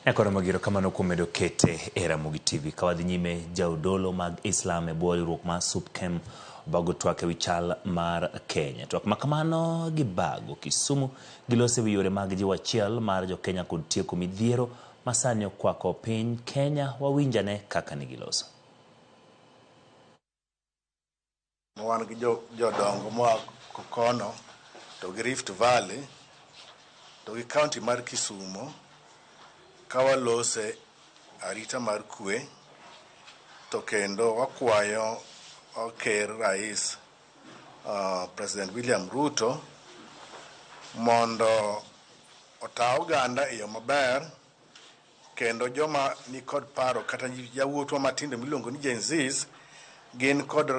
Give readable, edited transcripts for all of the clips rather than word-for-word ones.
Nyakoro Magiro kamano kuom medo kete e Ramogi TV. Ka wadhi nyime, jodolo mag Islam e bwo riwruok mar SUPKEM obago twak e wi chal mar Kenya. Twak ma kamano gibago Kisumu giloso e wi yore mag jiwo achiel mar jo-Kenya kod tieko midhiero ma sani okwako piny Kenya. Wawinjane kaka ne giloso. Wan gi jodongo moa kono to gi Rift Valley to gi county mar Kisumo ka walose arita mar kwe to kendo wakwayo ker rais President William Ruto mondo ota oganda e yo maber kendo joma nikod paro kata yawuotwa matindo miluongo ni Gen Zs gin kod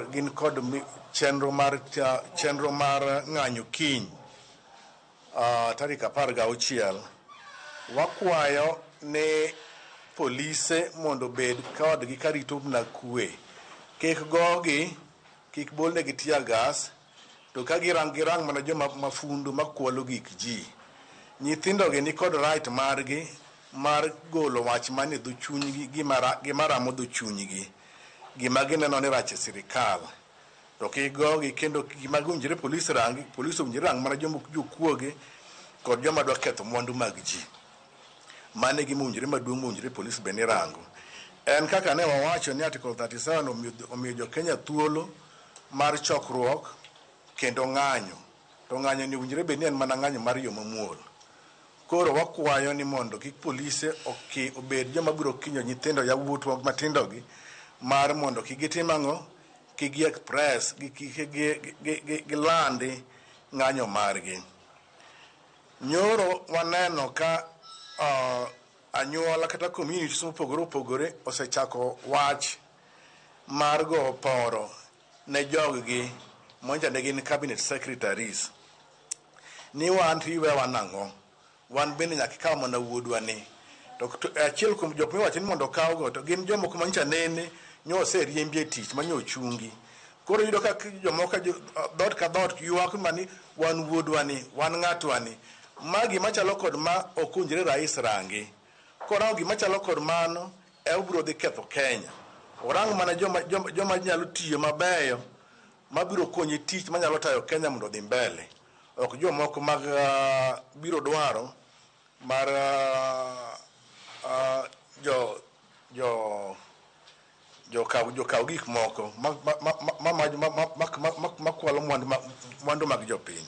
chenro mar ng'anyo kiny tarik 16. Wakwayo ni polise mondo obed kodgi karito mana kwe, kik gogi, kik bolnegi tear gas, to ka girang girang mana joma mafundu makwalo gik ji. Nyithindo gi nikod right margi mar golo wach manie dho chunygi, gima ramo dho chunygi, gima gineno ni rach e sirikal, to kik gogi. Kendo gima owinjore polis rangi, polis owinjore rang mana joma jokuoge kod joma dwa ketho mwandu mag ji. Mano e gima owinjore maduong' mowinjore polis bende rango. En kaka ne wawacho ni Article 37 omiyo jo Kenya thuolo mar chokruok kendo ng'anyo, to ng'anyo ni owinjore bed ni en mana ng'anyo mar yo mamuol. Koro wakwayo ni mondo kik polise obed joma biro kinyo nyithindo yawuotwa matindo gi mar mondo kik gitim ang'o, kik gi express gilandi ng'anyo margi. Nyoro waneno ka anyuola kata communities mopogore opogore osechako wach mar go poro ne jog-gi manyocha ne gin cabinet secretaries ni wan to iwewa nang'o, wan bende nyaka ikaw mana wuodwa ni. To achiel kuom jok miwacho ni mondo okawgo to gin jomoko manyocha nene nyo oseriembi e tich manyo ochungi. Koro iyudo ka jomoko dhoot ka dhoot ywak mana ni wan wuodwa ni, wan ng'atwa ni. Ma gima chalo kod ma ok owinjore rais rangi. Korango gima chalo kod mano, e obiro dhi ketho Kenya. Orang mana joma nyalo tiyo mabeyo mabiro konye tich manyalo tayo Kenya mondo odhi mbele. Ok jomoko mag biro dwaro mar jo jo jokaw jokaw gik moko ma kwalo mwandu mag jopiny.